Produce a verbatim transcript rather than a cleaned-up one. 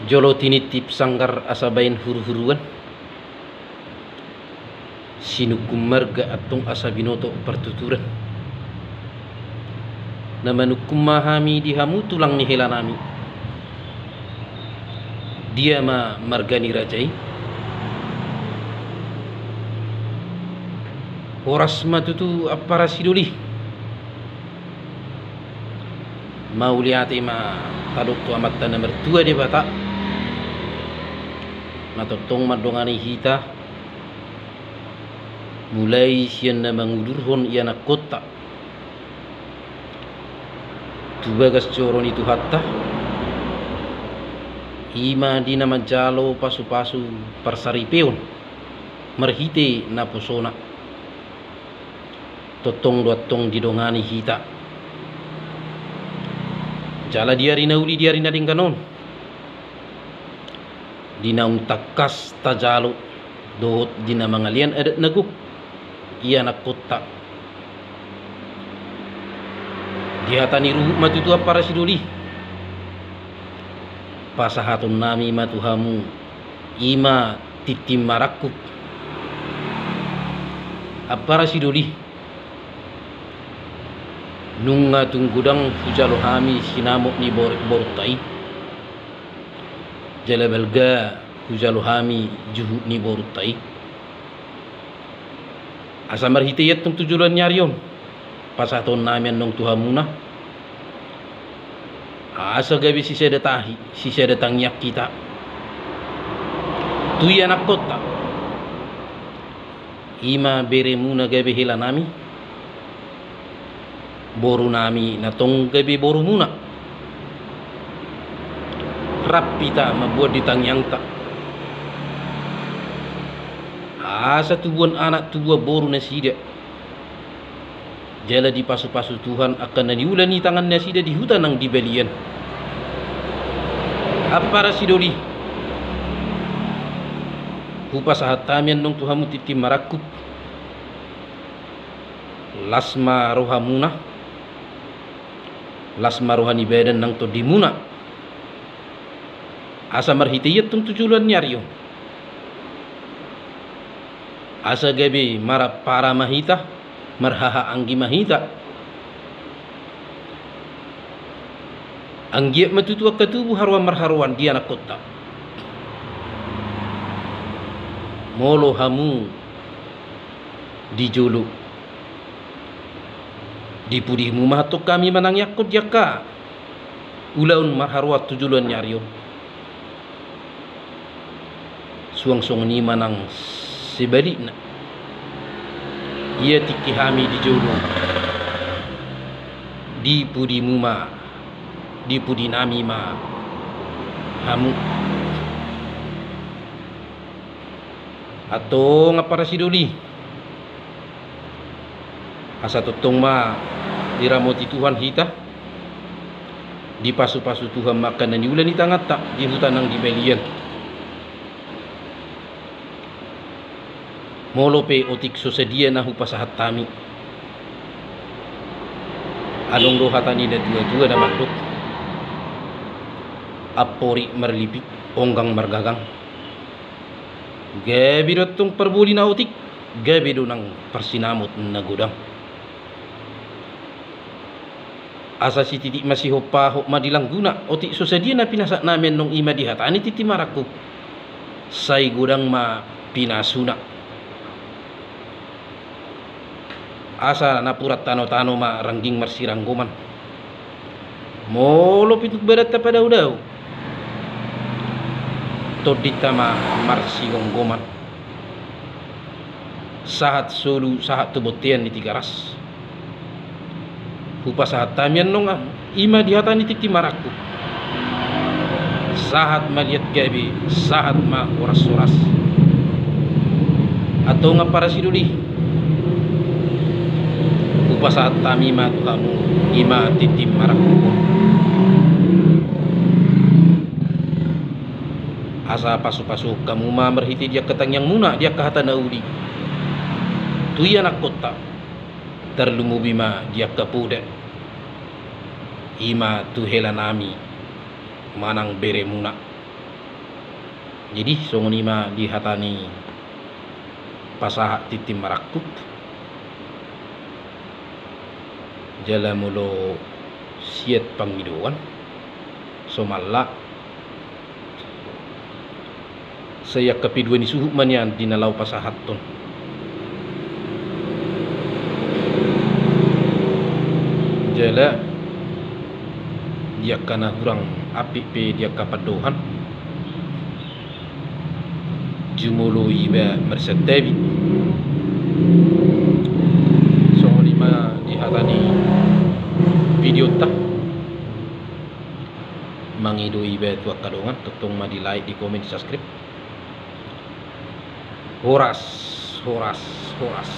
Jolo tinitip sanggar asa baen huruhuruan, sinungkun marga antong asa binoto partuturan. Na manungkun ma hami di hamu tulang ni helanami. Dia ma marga ni raja i? Horas ma tutu ampara sidoli. Mauliate ma tadok tu Amanta na martua Debata, na tongtong mandongani hita mulai sian na mangudurhon ianakkonta tu bagas joro ni Tuhanta, i ma di na manjalo pasupasu parsaripeon marhite naposona. Tongtong do antong didongani hita. Jala di ari na uli, di ari na denggan on, di naung tangkas tajalo dohot di na mangalean adat na gok ianakkonta, di hata ni ruhut ma tutu ampara sidoli, pasahatonnami ma tu hamu, i ma tintin marangkup. Ampara sidoli, nunga tung godang hujalo hami sinamot ni boru-, borunta i, jala balga hujalo hami juhut ni borunta i. Asa marhite i antong tu joloan ni ari on, pasahatonnami annon tu hamuna, asa gabe sisada tahi, sisada tangiang hita tu ianakkonta, i ma beremuna gabe helanami, borunami na tong gabe borumuna. Rap hita mamboan di tangiangta, asa tubuan anak, tubuan boru nasida, jala dipasupasu Tuhan angka na niula ni tangan nasida di huta nang di balian. Ampara sidoli, hupasahat hami annon tu hamu tintin marangkup. Las ma rohamuna, las ma roha ni badan nang tondimuna, asa marhite i antong tu joloan ni ari on, asa gabe marampara ma hita, marhahaanggi ma hita. Anggiat ma tutu angka tubu haroan marharoan di anakkonta. Molo hamu di jolo, di pudimu ma antong hami manangiangkon di angka ulaon marharoan tu joloan ni ari on. Suang songon i ma nang sebalikna, ia tingki hami di jolo, di pudimu ma, di pudinami ma hamu. Antong ampara sidoli, asa tongtong ma diramoti Tuhan hita, dipasupasu Tuhan ma angka na niula ni tanganta di huta nang di balian. Molo pe otik so sadia na hupasahat hami, adong do hata ni natuatua na mandok: Amporik marlipik, onggang margagang. Gabe do antong parboli na otik, gabe do nang parsinamot na godang. Asa sititik masihompa hot ma di langguna, otik so sadia na pinasatnami annon i ma di hata ni tintin marangkup, sai godang ma pinasuna. Asa napuran tanotano ma rangging marsiranggoman. Molo pintung badanta padaodao, tondinta ma marsigomgoman. Sahat solu, sahat tu bontean ni Tigaras. Hupasahat hami annon i ma di hata ni tintin marangkup. Sahat ma liat gabe, sahat ma horashoras. Antong ampara sidoli, hupasahat hami ma tu hamu i ma tintin marangkup on. Asa pasupasuhon hamu ma marhite di angka tangiangmuna, di angka hata na uli, tu ianakkonta, tarlumobi ma di angka poda, i ma tu helanami manang beremuna. Jadi songon i ma di hata ni pasahat tintin marangkup. Jala molo siat pangidoan, somalna sai angka pidua ni suhut ma nian di na laho pasahathon. Jala di angka na hurang apik pe di angka pandohan, jumolo iba marsantabi. Songon i ma di hata ni videonta. Mangido iba tu angka dongan, tongtong ma di like, di komen, di subscribe. Horas, horas, horas.